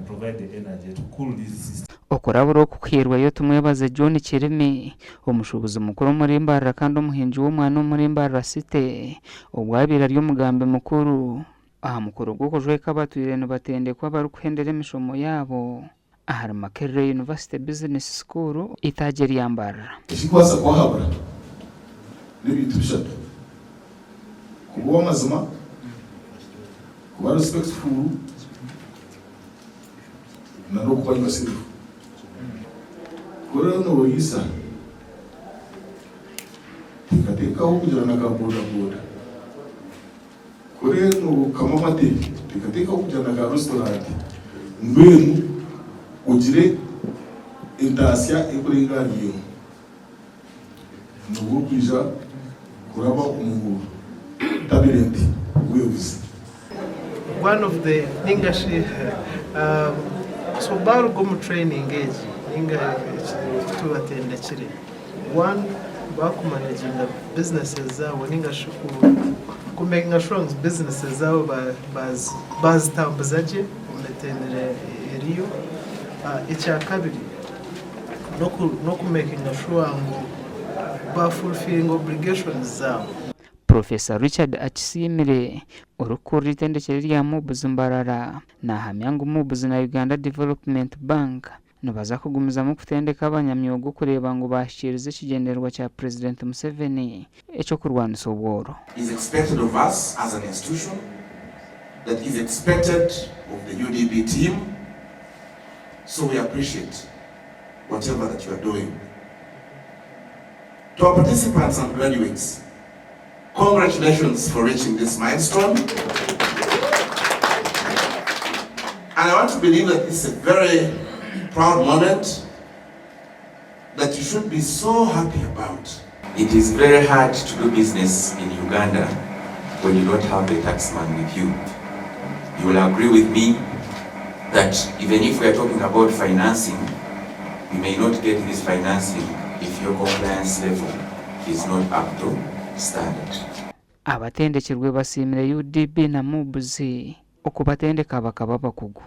provide the energy to cool these systems. Okurabura oku kuhairweyo Tumwebaze John Kirimi, omushuubuzi mukuru omuri Mbarara kandi omuhingi w'omwani omuri Mbarara City obwo abaire ari omugambi mukuru aha mukoro gw'okujweka abatwire nibatendekwa abarikuhendera emishomo yaabo ahari Makerere University Business School eitaagi erya Mbarara. Ekirikubaasa kubahabura n'ebintu bishatu, kuba ow'amazima, kuba respectful na n'okuba yourself. Ku oriyo nooriisa, teekateekaho kugira na ka boda boda. Ku oriyo nookama amate, teekateekaho kugira na ka restaurant. Mbwenu ogire entaasya erikurenga ahari emwe. Nibwo orikwija kuraba omu turbulent waves. One of the ninga shi so baruga omu training egi ninga ekitubatendekire one bakumanaginga businesses zaabo ninga shi ku makinga sure ngu businesses zaabo bazitambuza gye omu mitendera eriyo. Ekyakabiri n'okumakinga sure ngu ba fulfillinga obligations zaabo. Professor Richard Akisiimire, orikukurira eitendekyero erya MUBS Mbarara, naahamya ngu MUBS na Uganda Development Bank nibaza kugumizamu kutendeka abanyamyoga okureeba ngu baahikiiriza ekigyendererwa kya Purezidenti Museveni eky'okurwanisa obworo. Is expected of us as an institution, that is expected of the UDB team, so we appreciate whatever that you are doing. To our participants and graduates, congratulations for reaching this milestone. And I want to believe that this is a very proud moment that you should be so happy about. It is very hard to do business in Uganda when you don't have the taxman with you. You will agree with me that even if we are talking about financing, you may not get this financing if your compliance level is not up to standard. Abatendekirwe basiimire UDB na MUBS okubatendeka bakaba abakugu.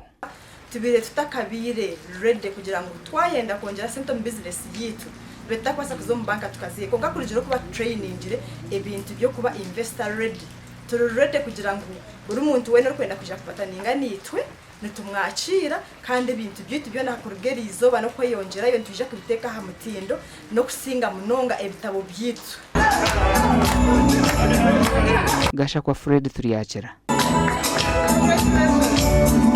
Tubaire tutakabaire ready kugira ngu twayenda kwongyera sente omu bizinesi yaitu tube tutakubaasa kuza omu banka tukaziiha kwonka kurugiirira oku batutrainingire ebintu by'okuba investor ready turi ready kugira ngu buri muntu weena orikwenda kwija kupataninga naitwe nitumwakiira kandi ebintu byaitu byona kuruga eriizooba n'okweyongyerayo nitwija kubiteeka aha mutindo n'okusinga munonga ebitabo byaitu. Gashakwa Fred Turyakira.